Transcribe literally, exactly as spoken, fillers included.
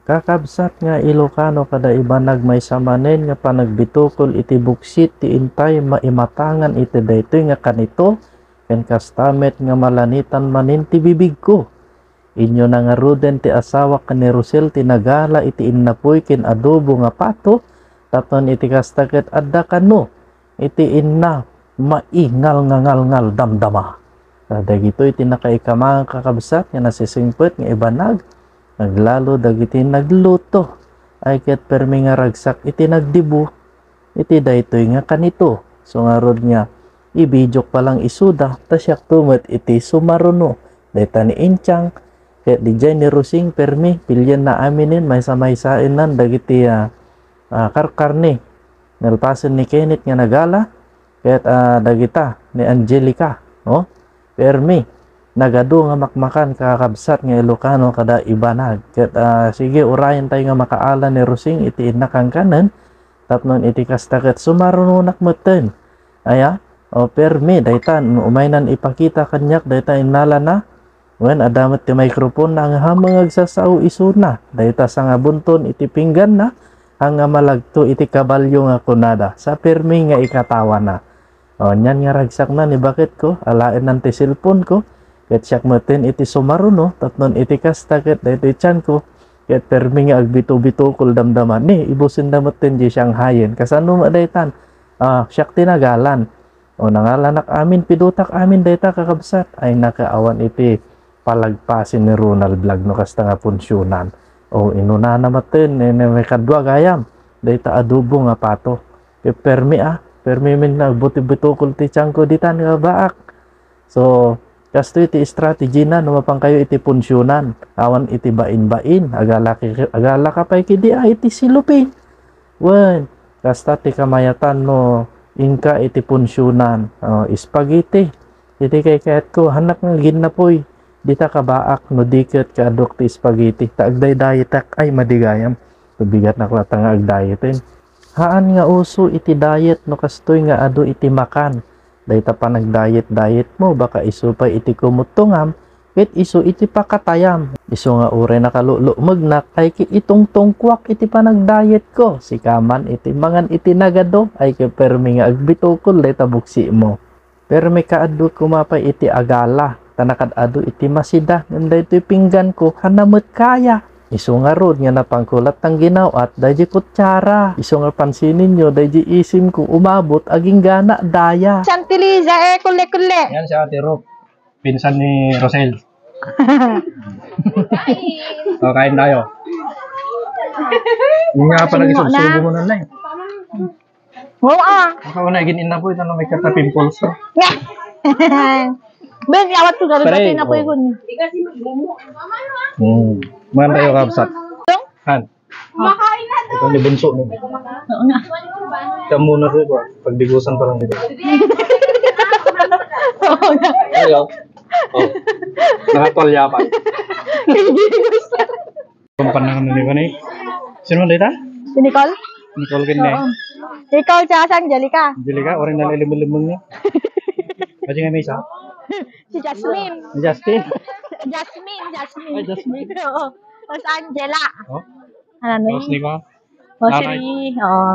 Kakabsat nga Ilocano kada ibanag, maysa manen nga panagbitukol iti buksit ti intay maimatangan iti daytoy nga kanito, ken kasta met nga malanitan manen ti bibigko. Inyona ngaruden ti asawak ken ni Rosel ti nagala iti innapuy ken adobo nga pato, tapno iti kasta ket adda kano iti inna maingalngangalngal damdama. Ta dagitoy ti nakaikamangan, kakabsat, nga nasisingpet nga ibanag, naglalo dagiti nagluto, ay ket permi nga ragsak iti nagdibu iti daytoy nga kanito. So ngarud nga ibidiok pa lang isuda, ta siakto met iti sumaruno. Dayta ni Inchang, ket didiay ni Rosing, permi, pilienna aminen, maysa-maysaennan dagiti, ah, ah, karkarne. Nalpasen ni Kenneth nga nagala, ket, ah, dagita ni Angelica, no? Permi, nagadu nga makmakan, kakabsat, nga Ilocano kada ibanag. Ket, ah, sige, urayen tayo nga makaala ni Rosing iti inna kankanen, tapno iti kasta ket sumarunonak metten. Aya, o, permi, dayta, no umaynan ipakita kaniak dayta innalana, wen, adda met ti microphone-na nga haan nga agsasao isuna. Dayta sangabunton iti pingganna, haan nga malagto iti kabalio nga kunada. Sa permi nga ikatawana. O, nian nga ragsakna ni baketko, alaennan ti cellphone-ko, ket siak metten iti sumaruno, tapno iti kasta ket daytoy tianko, ket permi nga agbito-bitokol damdama. Ni, ibusenda metten di Shanghaien. Kasano met daytan? Ah, siak ti nagalan. O, nangalanak amin, pidotak amin dayta, kakabsat. Ay, naka, awan iti palagpasen ni Ronald Vlog no kasta nga punsionan. O, inunana metten, ni, ni, ni kadua gayam, dayta adobo nga pato. Ket permi, ah, permi met nga agbuti-, bitokol ti tianko ditan nga baak. So, kastoy ti strategy-na no mapankayo iti punsionan. Awan iti bain-bain, agala ki-, agala ka pay kidi, ah, iti silupin. Wen, kasta ti kamayatan no inka iti punsionan. Oh, spaghetti. Iti kaykayatko, hanak nga ginnapoy. Dita kabaak no di ket kaadok ti spaghetti. Ta agdaydayetak, ay, madi gayam. Bigatnak latta nga agdayeten. Haan nga uso iti diet no kastoy nga adu iti makan. Dayta panagdiet-dietmo, baka isu pay iti kumuttongam, ket isu iti pakatayam. Isu nga uray nakalulukmegnak, ay ket itungtungkuak iti panagdietko. Sika man iti mangan iti nagadu, ay ket permi nga agbitokol dayta buksimo. Permi kaadu koma pay iti agala, ta nakad-adu iti masida, ngem daytoy pingganko, haanna met kaya. Isu ngarud nga napangkulat tang ginaw-at daydi kutsara. Isu nga pansininyo, daydi isimko, umabot, aginggana, daya. Santa Liza, eh, kulle-kulle. Yan si Ate Ruth, pinsan ni Rosel. O, kain tayo. Yun nga pa, nag-isubsubo mo na, Nay. Oo, ah. Ako na, igin-, inna po, ito na may kata pimples ko. Ben, awat ko, garo Pare, pati na po oh. Igun. Hmm. Mangan tayo, kabsat. Han. Kumakain na to. Ito ni Bunso, no? Oo nga. Ito muna po, pagdigusan pa lang dito. Oo nga. Ayo. Oh. Nakatwalya pa. Hindi gusto. Ang panahon na ni Bani. Sino man dita? Si Nicole? Nicole ken ni. Oo. Nicole tsaka si Angelica. Angelica, orin na ilimang-limang niya. Kasi nga may isa? Si Jasmine. Ni Justin? Jasmine, Jasmine. Ay, Jasmine. Oo. Tapos Angela. Oh? Ano na yun? Tapos ni ba? Rosary, oo.